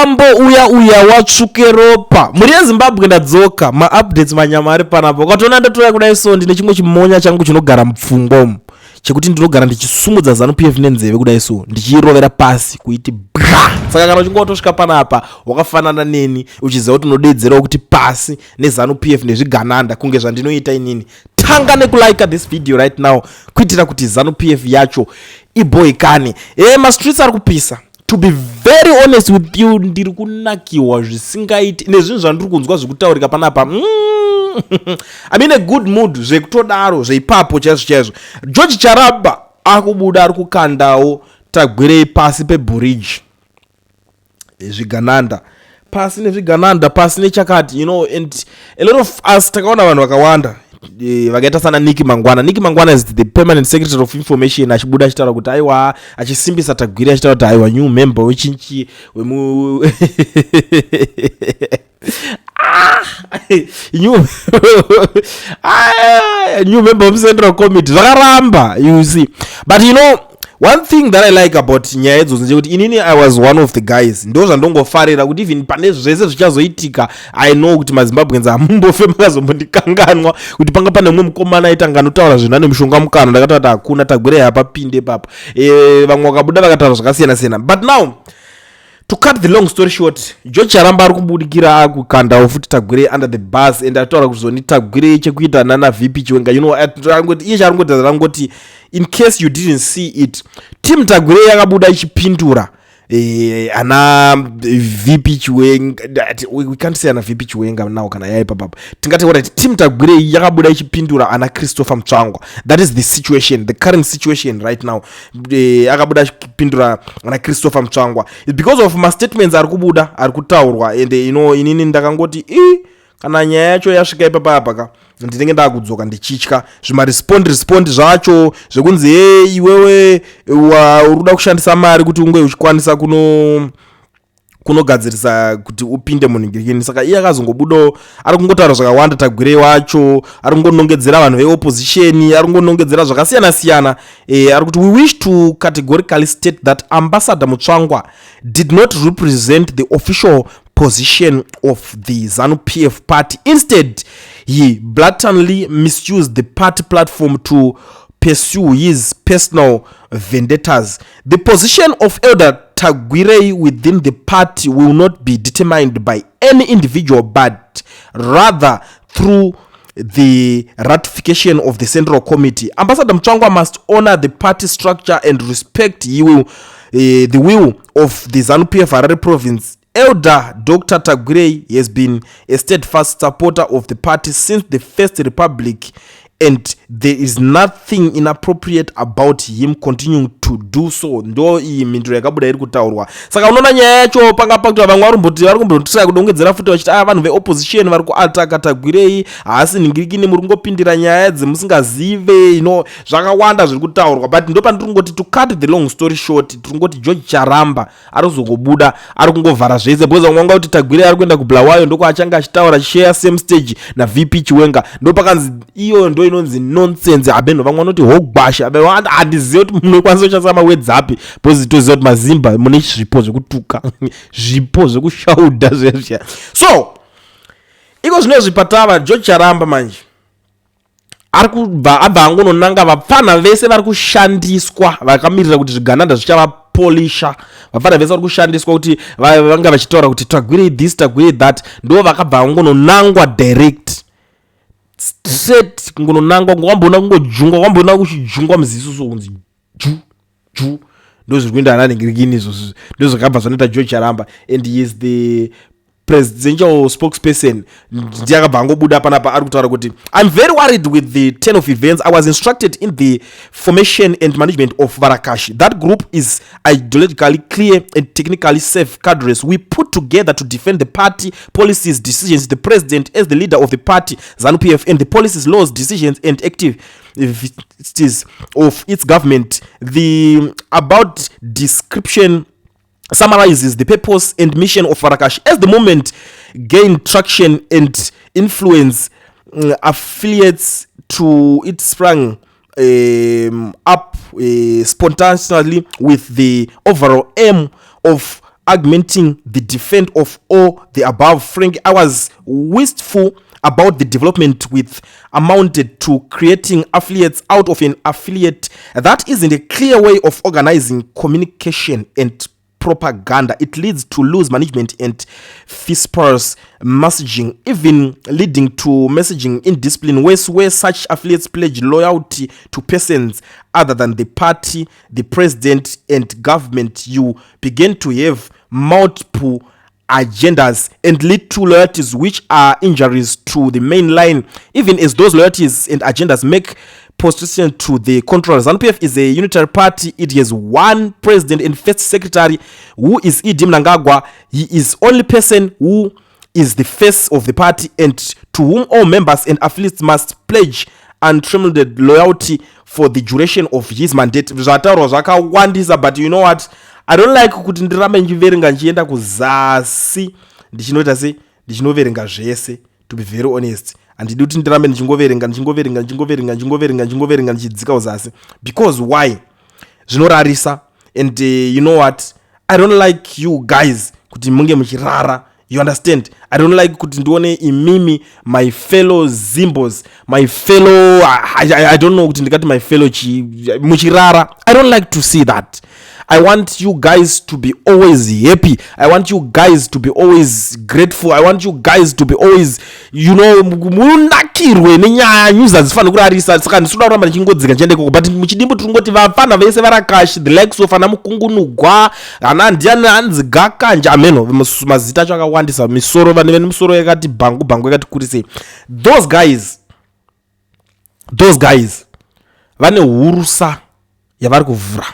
Mutambo uya uya watsvuke ropa. Mhuri yeZimbabwe, ndadzoka. Maupdates manyama ari panapa. Ukatoona ndatouya kudai, so ndine chimwe chimonya changu chinogara mupfungwa umu, chekuti ndinogara ndichisumudza ZANU PF nenzeve kudai, so ndichiirovera pasi kuiti bra. Saka kana uchinge watosvika panapa wakafanana neni, uchiziva kuti unodedzerawo kuti pasi neZANU PF nezvigananda kunge zvandinoita inini, tanga nekulike this video right now kuitira kuti ZANU PF yacho iboikane. Mastreets ari kupisa. To be very honest with you, ndiri kunakiwa zvisingaiti nezvinhu zvandiri kunzwa zvekutaurika panapa. I'm in a good mood zvekutodaro, zveipapo chaizvo chaizvo. George Charamba akubuda, ari kukandawo Tagwirei pasi pebhuriji, zvigananda pasi nezvigananda, pasi nechakati. And a lot of us takaona vanhu vakawanda vakaita sana Nick Mangwana. Nick Mangwana is the permanent secretary of information, achibuda achitaura kuti aiwa, achisimbisa Tagwirei, achitaura kuti aiwa, new member wechinchi wemu new member wemucentral committee. Zvakaramba, you see. But you know one thing that I like about nyaya idzodzo ndechekuti inini I was one of the guys, ndo zvandongofarira kuti even pane zvese zvichazoitika, I know kuti maZimbabweans hamumbofe makazombondikanganwa kuti panga pane mumwe mukomana aitanga anotaura zvinhu ane mushonga mukano. Ndakataura kuti hakuna, Tagwirei hapapinde ipapo. Vamwe vakabuda vakataura zvakasiyana siyana, but now, to cut the long story short, George Charamba ari kubudikira akukandawo futi Tagwirei under the bus and ataura kuti zoni Tagwirei chekuita nana VP Chiwenga. Iye chaaringoti rangoti, in case you didn't see it, team Tagwirei yakabuda ichipindura ana VP Chiwenga. We can't say ana VP Chiwenga now kana yaipapapa. Tingati, alright, team Tagwirei yakabuda ichipindura ana Christopher Mutsvangwa. That is the situation, the current situation right now. Akabuda achipindura ana Christopher Mutsvangwa. It's because of mastatements ari kubuda, ari kutaurwa. And inini ndakangoti i kana nyaya yacho yasvika ipapapa ka, ndinenge ndakudzoka ndichitya zvimarespond respond zvacho zvekunzi, "He, iwewe uri kuda kushandisa mari kuti unge uchikwanisa kunogadzirisa kuti upinde munhingirikini." Saka iye akazongobudawo ari kungotaura zvakawanda. Tagwirei wacho ari kungonongedzera vanhu veopposition, ari kungonongedzera zvakasiyana siyana. Ari kuti, "We wish to categorically state that Ambassador Mutsvangwa did not represent the official position of the ZANU PF party. Instead, he blatantly misused the party platform to pursue his personal vendettas. The position of Elder Tagwirei within the party will not be determined by any individual, but rather through the ratification of the central committee. Ambassador Mutsvangwa must honor the party structure and respect the will of the ZANU PF Harare Province. Elder Dr Tagwirei has been a steadfast supporter of the party since the First Republic, and there is nothing inappropriate about him continuing to do so." Ndo iyi mhinduro yakabuda iri kutaurwa. Saka unoona nyaya yacho panga pakuti vamwe vari kumbotira kudongedzera futi vachiti a vanhu veopposition vari kuataka Tagwirei, haasi nhingirikini, muri kungopindira nyaya dzemusingazive. Zvakawanda zviri kutaurwa, but ndo pandiri kungoti, to cut the long story short, tiri kungoti George Charamba ari kuzongobuda ari kungovhara zvese, because vamwe vanga kuti Tagwirei ari kuenda kuBulawayo, ndokwachange achitaura, achishare same stage naVP Chiwenga. Ndo pakanzi iyo ndo inonzi nonsense. Abenho vamwe vanoti hogwasha. Handizivi kuti munokwanisa kushandisa mawords api, because toziva kuti mazimba mune zvipo zvekutuka, zvipo zvekushaudha zvezvia. So iko zvino zvipatava George Charamba manje ari kubva abva angononanga vapfana vese vari kushandiswa, vakamirira kuti zvigananda zvichavapolisha. Vapfana vese vari kushandiswa kuti vanga vachitaura kuti Tagwirei this, Tagwirei that, ndo vakabva vangononangwa direct, straight kungononangwa. Wamboona kungojungwa, wamboona kuchijungwa muziso, so kunzi ju ju. Ndo zviri kuenda ana nhingirikini izvozvo, ndo zvakabva zvanoita George Charamba, and he is the presidential spokesperson. Ndiye akabva angobuda panapa ari kutaura kuti, "I'm very worried with the turn of events. I was instructed in the formation and management of Varakashi. That group is ideologically clear and technically safe cadres we put together to defend the party policies, decisions, the president as the leader of the party ZANU PF, and the policies, laws, decisions and activities of its government. The about description summarizes the purpose and mission of Varakashi. As the movement gained traction and influence, affiliates to it sprang up spontaneously with the overall aim of Augmenting the defend of all the above, Frank, I was wistful about the development with amounted to creating affiliates out of an affiliate. That isn't a clear way of organizing communication and propaganda. It leads to loose management and fisperse messaging, even leading to messaging indiscipline, ways where such affiliates pledge loyalty to persons other than the party, the president, and government. You begin to have multiple agendas and lead to loyalties which are injuries to the main line, even as those loyalties and agendas make position to the control. ZANU-PF is a unitary party. It has one president and first secretary, who is ED Mnangagwa. He is only person who is the face of the party and to whom all members and affiliates must pledge untrammeled loyalty for the duration of his mandate. Zvataurwa zvakawandisa, but you know what, I don't like kuti ndirambe ndichiverenga, ndichienda kuzasi, ndichinoita sei, ndichinoverenga zvese. To be very honest, handidi kuti ndirambe ndichingoverenga, ndichingoverenga, ndichingoverenga, ndichingoverenga, ndichingoverenga, ndichidzika kuzasi, because why? Zvinorarisa. And you know what, I don't like you guys kuti munge muchirara, you understand? I don't like kuti ndione imimi, my fellow Zimbos, my fellow, I don't know kuti ndikati my fellow chi, muchirara. I don't like to see that. I want you guys to be always happy. I want you guys to be always grateful. I want you guys to be always, munakirwe nenyaya. News hadzifaniri kurarisa, saka ndisikuda kuramba ndichingodzika ndichienda ikoko. But muchidimbu tiri kungoti vafana vese varakashi, the likes of ana Mukungunugwa, ana ndiani, hanzi Gakanja, ameno mazita acho akawandisa, misoro, vane vene misoro yakati bhangu bhangu, yakati kurisei. Those guys vane hurusa yavari kuvhura.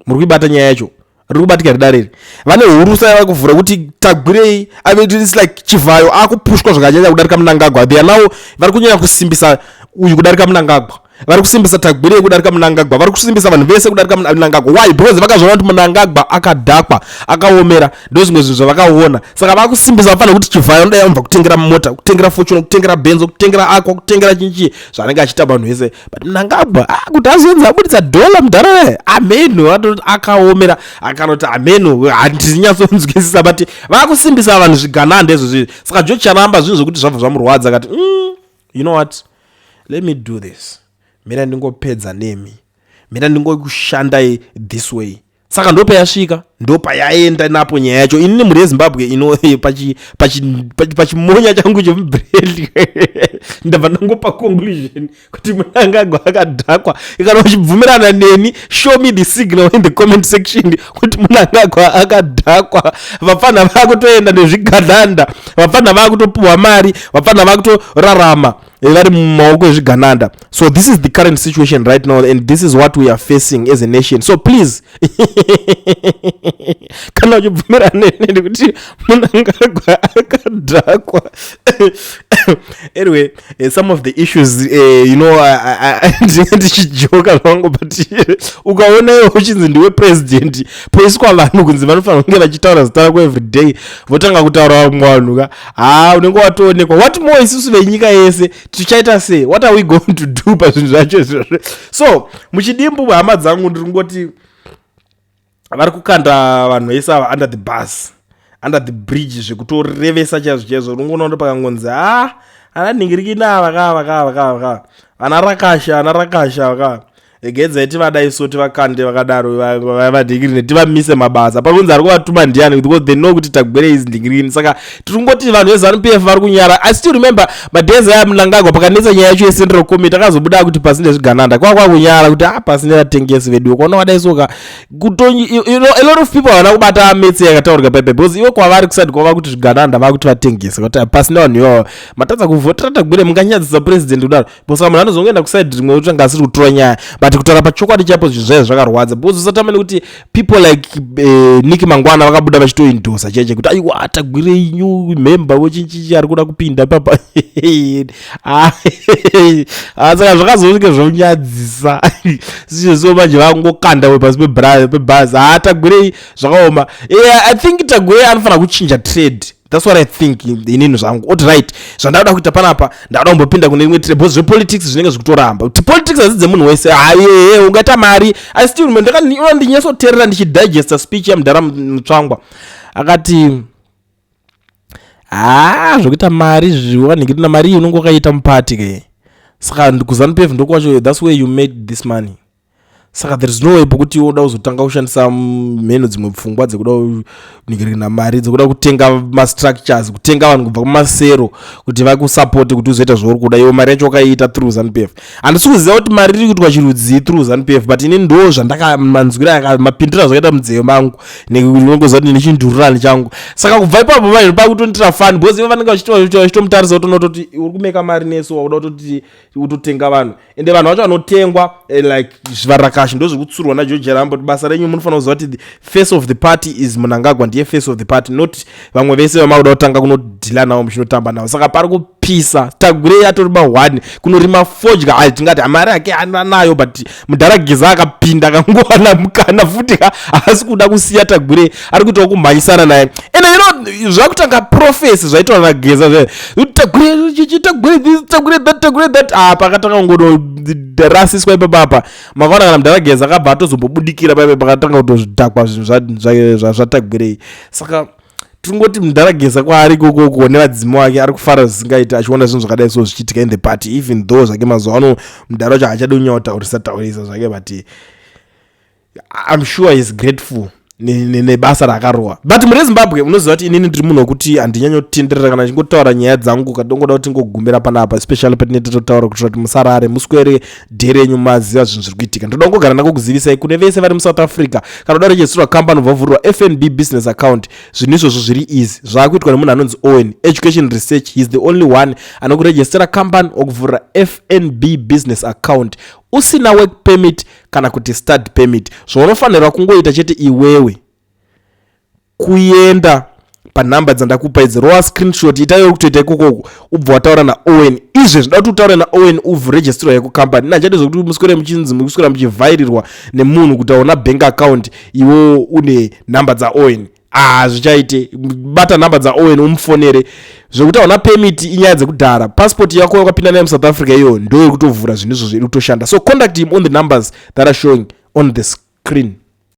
Muri kuibata nyaya yacho? Riri kubatika ridare iri. Vane hurusa yavari kuvhura kuti Tagwirei, I mean, it's like Chivhayo akupushwa zvakanyanya kudarika Munangagwa. They are now, vari kunyanya kusimbisa uyu kudarika Munangagwa. Vari kusimbisa Tagwirei kudarika Munangagwa. Vari kusimbisa vanhu vese kudarika Munangagwa. Why? Because vakazviona kuti Munangagwa akadhakwa, akaomera. Ndo zvimwe zvinhu zvavakaona, saka vakusimbisa. Vafanira kuti Chivhayo anodai amubva kutengera mota, kutengera Fortuner, kutengera Benzo, kutengera Aqua, kutengera chinchi zvaanenge achiita vanhu vese. But Munangagwa, ah, kuti azonzi abudisa dhola mudhara, ameno atoti akaomera, akanoti ameno, handinyatsonzwisisa. But vakusimbisa vanhu zvigananda izvozvi. Saka George Charamba, zvinhu zvokuti zvabva zvamurwadza, akati, you know what, let me do this. Mira ndingopedza nemi, mira ndingokushandai this way." Saka ndopayasvika, ndopayaenda napo nyaya yacho. Inini, mhuri yeZimbabwe, ino pachimonya changu chemubrand, ndabva ndangopa conclusion kuti Munangagwa akadhakwa. Kana uchibvumirana neni, show me the signal in the comment section kuti Munangagwa akadhakwa. Vapfana vakutoenda nezvigananda, vapfana vakutopuhwa mari, vapfana vakutorarama vari mumaoko ezvigananda. So this is the current situation right now, and this is what we are facing as a nation. So please, kana uchibvumirana neni kuti Munangagwa akadhakwa. Anyway, some of the issues, ndichijoka zvangu, but ukaona iwe uchinzi ndiwe president, poiswa vanhu kunzi vanofanira kunge vachitaura zita rako everyday, votanga kutaura vamwe vanhu ka, ha, unenge watoonekwa. What more isusu venyika yese tichaita sei? What are we going to do pazvinhu zvacho izvozvo? So muchidimbu, hama dzangu, ndiri kungoti vari kukanda vanhu vese ava under the bus, under the bridge, zvekutorevesa chaizvo chaizvo. Unongoona kuti pakangonzi, ha, ana nhingirikina ava kava kava kava kava, vana Rakasha, ana Rakasha kava, regedzai tivadai, so tivakande vakadaro vadhingirine, tivamise mabasa. Pakunzi ari kuvatuma ndiani? Because they know kuti Tagwirei is ndingirini. Saka tiri kungoti vanhu veZANU PF vari kunyara. I still remember madays aya Mnangagwa, pakanetsa nyaya yacho yeCentral Committee, akazobuda kuti pasi nezvigananda. Kwakwa kunyara kuti a pasi nevatengesi vedu. Kwaona wadai soka kuto, a lot of people havana kubata metse yakataurika paipai, because ivo kwavari kusati kwava kuti zvigananda vakuti vatengese, kuti pasi nevanhu ivavo matadza kuvhotera Tagwirei, munganyadzisa president kudaro. Because munhu anozongoenda kuside rimwe kuti anga asiri kutora nyaya. But kutaura pachokwadi chaipo, zvinhu zvaizo zvakarwadza, because usatamba nekuti people like Nick Mangwana vakabuda vachitoindosa cheche kuti aiwa, Tagwirei new member wechinchichi ari kuda kupinda papa. Ah, ah, saka zvakazosvike zvonyadzisa sizvo. Manje vangokanda pasi pebhazi. Ha, Tagwirei zvakaoma. Yeah, I think Tagwirei anofanira kuchinja trade. That's what I think inini zvangu. Oti right, zvandauda kuita panapa, ndauda kumbopinda kune rimwe trade, because zvepolitics zvinenge zvikutoramba kuti politics hadzi dzemunhu wese. Haye, ungaita mari. I still remember, ndinyatsoteerera ndichidigesta speech yamudhara Mutsvangwa. Akati haa, zvokuita mari zviwanhikirina, mari iyi unonge wakaita mupati ke. Saka kuZANU PF ndokwacho, that's where you made this money. Saka there is no way pokuti woda kuzotanga kushandisa mheno dzimwe pfungwa dzekuda kunhikirina mari, dzekuda kutenga mastructures, kutenga vanhu kubva kumasero kuti vakusapote kuti uzoita zvauri kuda. Iwo mari yacho wakaiita through ZANU PF. Handisi kuziva kuti mari iri kuitwa chirudzii through ZANU PF, but ini ndo zvandaka manzwira, mapindiro azvakaita munzeve mangu, nekungoziva kuti nechindururani changu. Saka kubva ipapo vanhu pakutonditira fun, because ivo vanenge vachitomutarisa kuti unototi uri kumeka mari nesu, wakuda kutoti utotenga vanhu. Ende vanhu vacho vanotengwa like zvivarakashi, ndo zvekutsurwa naGeorge Charamba, kuti basa renyu munofanira kuziva kuti the face of the party is Mnangagwa, ndiye face of the party, not vamwe vese vamakuda kutanga kunodhila navo, muchinotamba navo. Saka pari kupisa. Tagwirei atori ma1 kunorima fodya. Ai, tingati mari yake anayo, but mudhara Geza akapinda akangowana mukana futi, haasi kuda kusiya Tagwirei, ari kuitawo kumhanyisana naye. Ende zvakutanga prophecy zvaitwa naGeza, Tagwirei, Tagwirei this, Tagwirei that, Tagwirei that. Ah, pakatanga kungonorasiswa ipapapa, makaona kana mudhara Geza akabva atozombobudikira paipa pakatanga kutozvidhakwa zvinhu zvaTagwirei. Saka tingoti mudhara Geza kwaari ikokoko nevadzimu vake ari kufara zvisingaiti achiona zvinhu zvakadai so zvichiitika in the party, even though zvake mazuva ano mudhara wacho haachadi kunyautaurisa taurisa zvake, but I'm sure he's grateful nebasa raakarohwa. But muri Zimbabwe, unoziva kuti inini ndiri munhu wekuti handinyanyotenderera kana ndichingotaura nyaya dzangu. Kadongoda kuti ngogumira panapa, especially patinete totaura kuitira kuti musarare, muswere dherenyu, maziva zvinhu zviri kuitika. Ndoda kungogara ndakukuzivisai kune vese vari muSouth Africa, kana uda registerwa company, ubva FNB business account, zvinhu izvozvo zviri easy. Zvaakuitwa nemunhu anonzi Owen Education Research. He is the only one anokuregistera company, okuvhurira FNB business account usina work permit kana kuti study permit. Zvaunofanirwa kungoita chete iwewe kuenda panhamba dzandakupa idzi, rova screenshot, itaiwe kutoita ikokoko, ubva wataura naOwen. Izvezvi da kuti utaure naOwen, uvhuregisterwa yako company. Nachati zvokuti muswere muchinzi mukuswera muchivhairirwa nemunhu kuti aona bank account, iwo une nhamba dzaOwen. Ah, zvichaite. Bata nhamba dzaOwen, umufonere. Zvekuti hauna permit inyaya dzekudhara. Passport yako yakapinda nayo muSouth Africa, iyo ndo yekutovhura zvinhu izvozvo, iri kutoshanda. So contact him on the numbers that are showing on the screen.